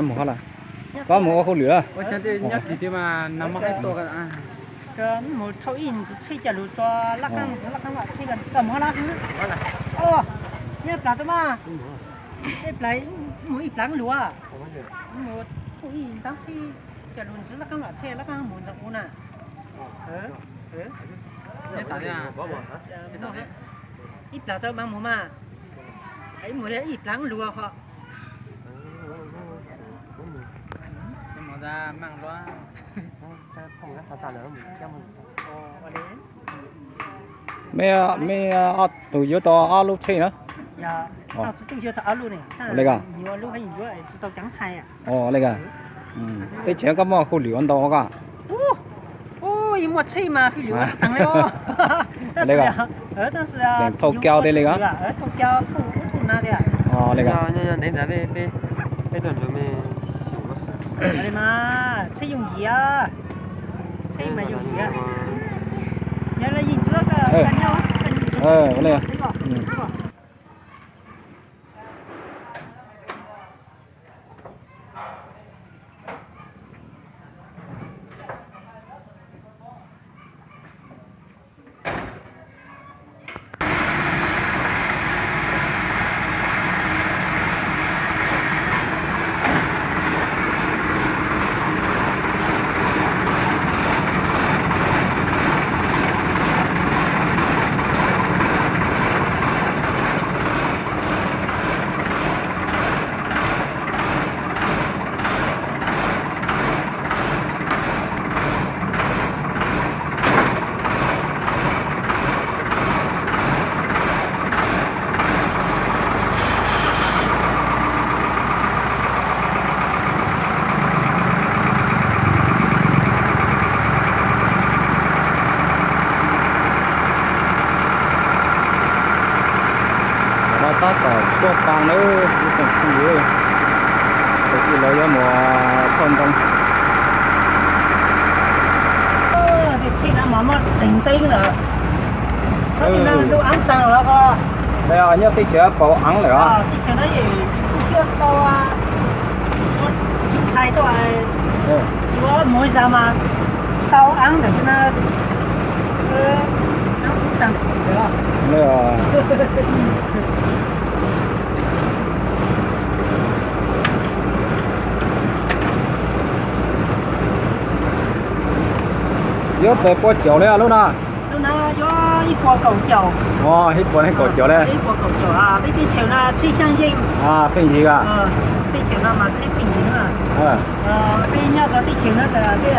Mus ho lawm. Koj mus ua hauj lwm lawm. Mus thauj ib ntsis tsheb coj lug tso lab qaab ntsis lab qaab vam tsheb koj mus ho lawm. Nyob plaws tso mas. Ib plaws mus ib plaws lug. Mus thauj ib ntaab tsheb coj lug ntsis lab qaab vam tsheb lab qaab mus ntawm kuv na. Ib plaws tso mas mus mas. Ib mus ib plaws lug ho. Mej, mej ob tug yuav tau ob lub tsheb na? Ua li ko. Ua li ko. Teb chaws koj muaj hauj lwm ua ntau koj? Ua li ko. Tseem thauj kau tej li ko. Ua li ko. Ua li ko. Los tab tom tshuab pa nawb ib tsoom phooj ywg, tus twg los yuav mus thauj ntoo. Tej tsheb no mas muaj tseem teeb lawm. Tsheb no lub aav taag los ko. Nyob teb chaws paus aav lawm os. Teb chaws no yeej kuj cua tau, ib txhais tau, yuav mus zag mas sau aav ntawm no, aav taag. Yuav txais puas caum li lub no? Lub no yuav ib puas kaum caum. Ib puas kaum caum li. Ib puas kaum caum, peb teb chaws no tsheb xyaa yeej. Pheej yig a? Teb chaws no mas tsheb pheej yig na. Peb nyob rau teb chaws no tas peb,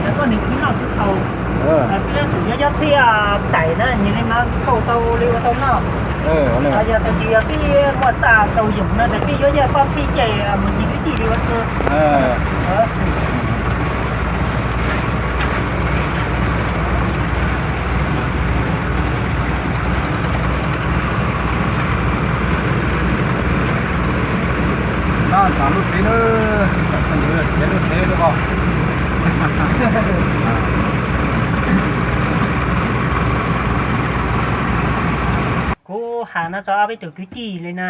yog koj neeg khwv noj khwv haus, peb yuav tsum yuav cov tsheb daim na, nyias li mas thauj tau li ua tau noj. Yog tas tis yog peb muaj txaj tsaus yoom no tas peb yuav cov pob tsheb caij mus ncig kwv tij li ua si. Txog lub tsev na, txog lub tsev lawm os. Kuv has no rau ob peb tug kwv tij li na,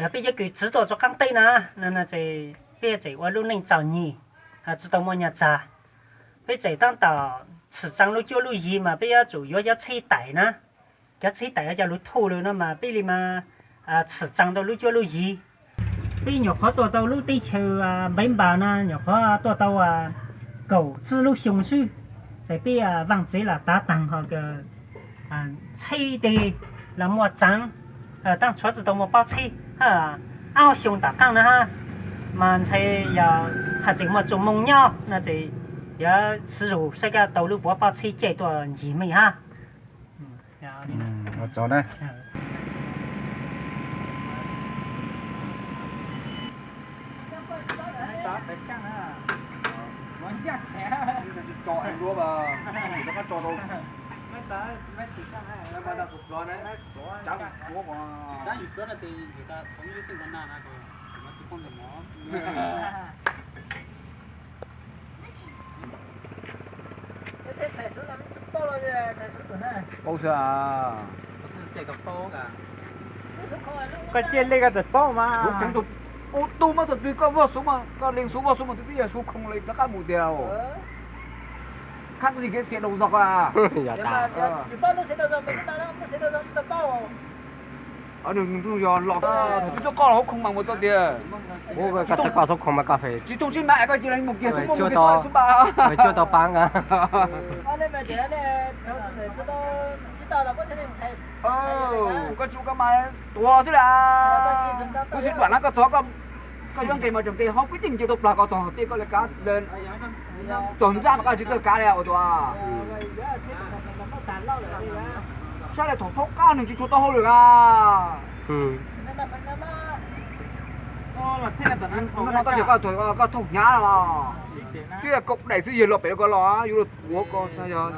yog peb yuav kws txiv tuaj rau qaab teb na, no ces peb tseem ua lub neej txom nyem, tsis tau muaj nyaj txag. Peb tseem tab tom txhim tsaa lub cuab lub yig mas peb yuav tsum yuav cov tsheb tais na. Cov tsheb tais coj lug thauj lawm no mas peb li mas txhim tsaa tau lub cuab lub yig. Peb nyuam qhuav tuaj tau lub teb chaws Npaiv Npas na nyuam qhuav tuaj tau kaum tsib lub xyoo xwb, ces peb vaaj tsev lam tav taag ho tsheb tej los muaj tsaav, tab tshuav tsis tau muaj pob tsheb. Ob xyoo tom qaab na mas ntshai yog haj tseem muaj txuj moo nyob no ces yuav siv zug saib koj tau lub puav pob tsheb caij tuaj ncig mej hab. Paub xwb. Koj ciaj lej koj txawm paub mas. Ua tub mas txog twg koj voj xuv mas koj lees xuv voj xuv mas twb yog xuv khoom li rov qab mus tiag. Khab zig kev xiam daus zog. Yog tas. Nws yog los thaum twb tuaj koj los hauv khoom mas mus tau tiag. Koj txawj koj xuv khoom mas koj fem. Tsis thooj tsib mas koj cia li mus kiag xuv mus kiag xuv npa. Cuaj tau pab. Koj tsis ua koj mas tuag xwb las. Kuv xwb duam na koj txog koj yuav nqes mas tseem nqes ho kwv tij nce tau plag koj txog tej koj li kav txog ntsaj mas koj tsis txawj kav li ua tus. Saib li thaum thaub qab nws tsis tshua taub hau lawm na. No tab sis koj thooj hnyav los twb yog kaum daim xwb yog los pem koj los yuav luag tuav koj yog.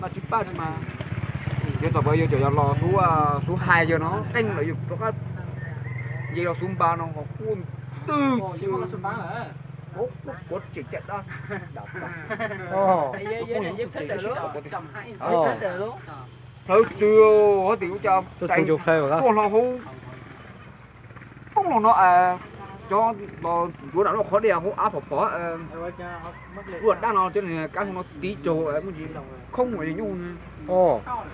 Mas tsis pab tsis mas. Yog tom pas yog tseem yog los xub hais yog no qeej lawm yog rov qab nce los xub npa no ho quaj twg. Kuv tseem cam dab. Hlawv twg ho tim ua cas tuaj hlo hauv. Poob los no cov los ntsuav nram lub qhov dej hauv av phom phom. Luaj dab no cov kab hlau no tiv caug muaj tsis khoob ua nyuj.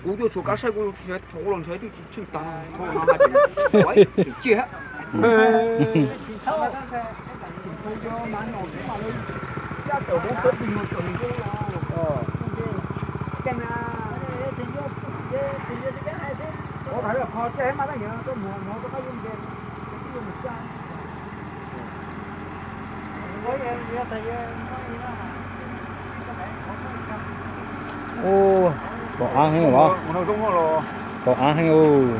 Kuv tuaj tshuav kab saib kuv thaum los ntshe twb tsis tsheej tag no, thaum no hais tseem ciaj. Ua, tau av heev os. Tau av heev os.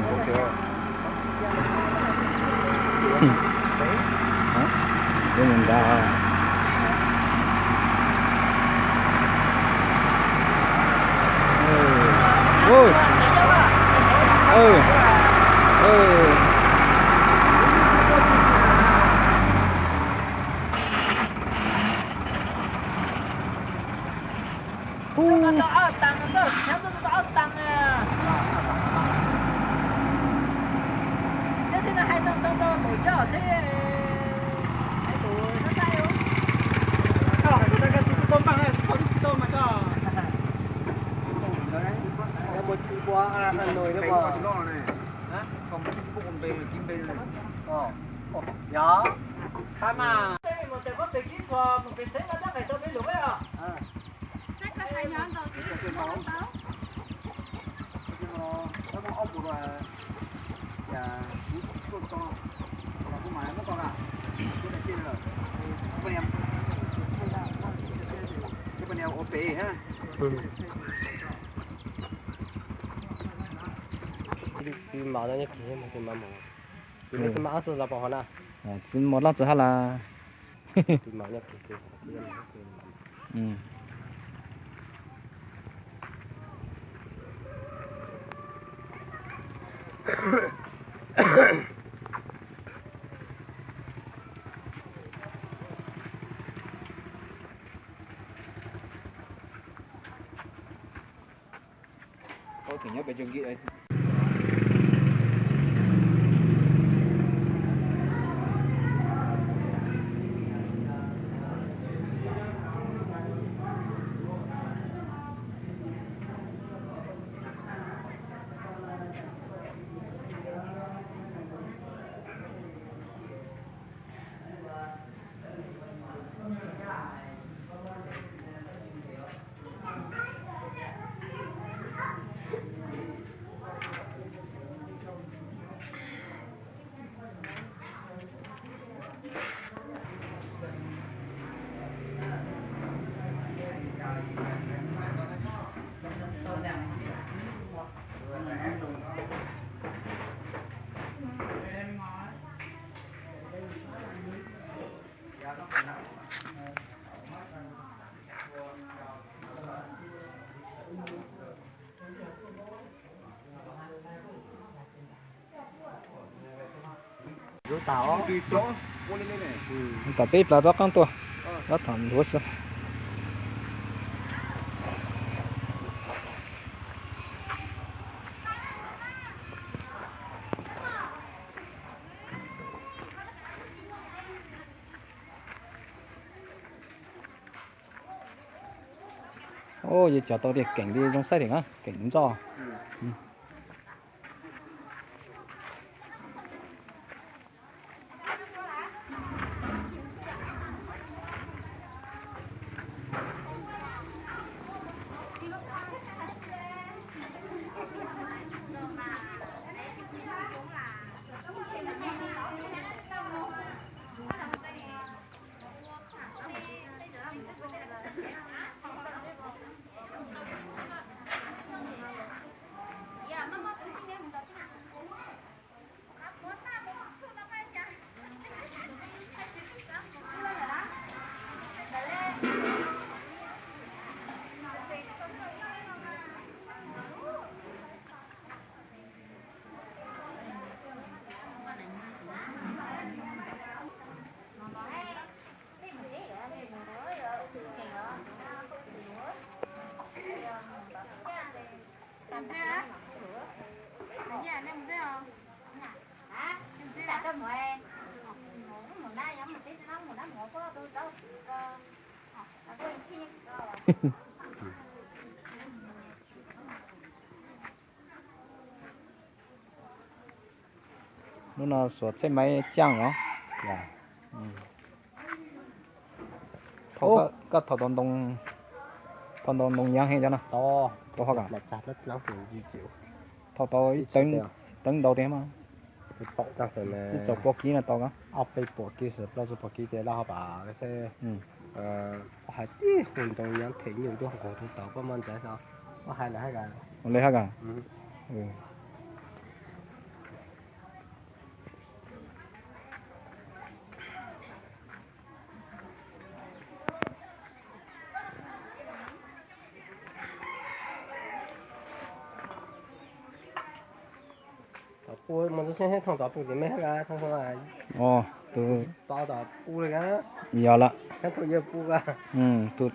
Tus mos no nyob kiag, tus mos mus, tus mos ob txoj los pom hov na. Tsis mos loj txawv hab las. Tus mos nyob kiag. Tom txeb ib plag txob qaab tuaj, txob tom ntuav xwb. Ub, yog cov tau tiag keem li zoo saib tiag na, keem ntxoj. Hnub no xuas txhej maiv caaj os. Koj thaum tau ntoo, thaum ntoo ntoo nyaav heev cov no. Tau hab kas? Thaum tau ib teev ntau tiag mas. Txij txaus pua kib no tau kas? Ob peb puas kib, plaub tsib puas kib tiag lawm hab pas. Hais tib hu ntoo nyaav them nyuj nruab nqug tau pab mab ntxaiv xwb. Ua hais lawm hab kas? Ua li hab kas? Tom pub mus ntxov xyab thooj tom pub tim me hab kas, thooj thooj. Tus tod tom pub li kas. Yog lawm. Tus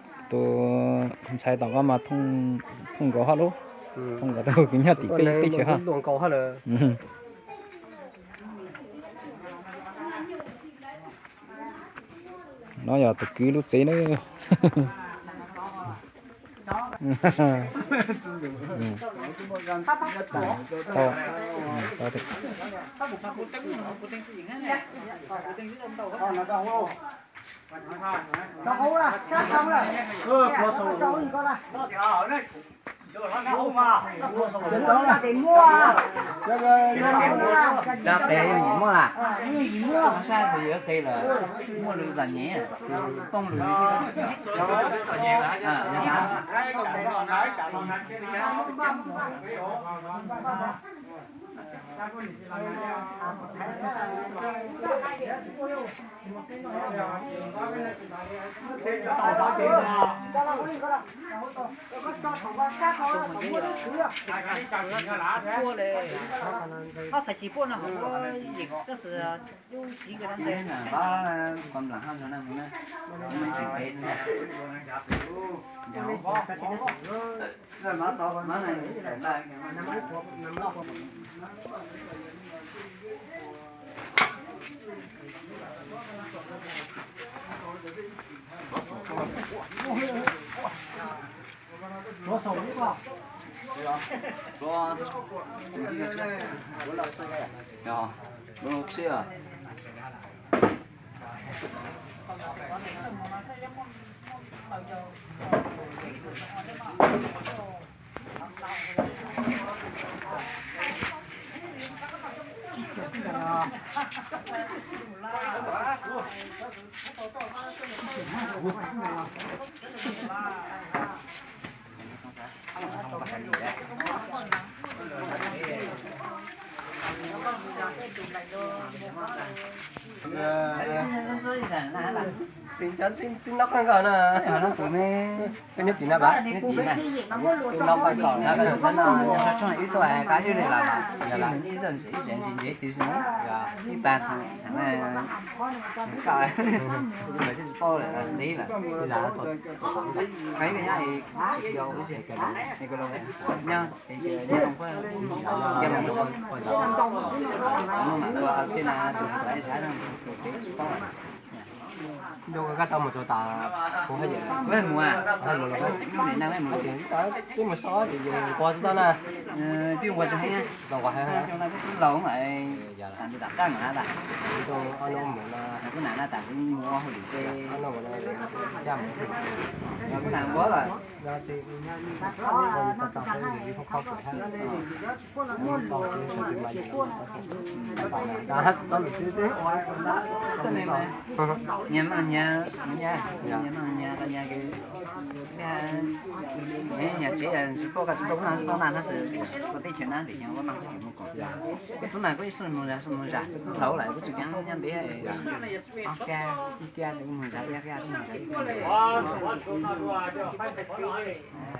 ntxhais tom koj mas thooj nkaus hab lub, thooj nkaus tau kws nyob tim peb teb chaws hab. No yog tus kwv lub tsev na. Tso pem yim muaj lawm. Sab tus yuav qe lawm, muaj lwm zam nyem, poob lwm. Tim cov txij nab qab nkaus na. Koj nyob tim na pas? Tim nab qab nkaus na, koj nyob tim na. Tshooj ib tug qab wb li los, ib tug ib tsev ntsis ntsis twg xwb na. Ib tag thaum na, koj tsis paub lawm, ntxiv lawm. Qheb nyob, nyob, nyob, tsis paub. Ntuj, koj tau mus txog tas kuv haj yam, mus, mus los, mus so ces yus nquas tsis tau na. Twb nquas tsis heev, nquas heev, xyoo no twb laus lawm, tas ntuj tas qaj mas na tas. Ntuj, ob hnub mus no, kuv nam na tas kuv mus ua hauj lwm ces, ob hnub mus no, caj mus, kuv nam nquas lawm. Nyias noj nyias, nyias noj nyias, nyias tsev tsis pom koj tsis pom na, tsis pom na, tab sis ua teb chaws na tias yog ua noj tsis mus koom. Kuv nam kuj ib xub mus zam, ib xub mus zam, kuv laus lawm kuv tsis nyob ntev, ob kab ib kab mus zam ib kab, mus zam ib kab.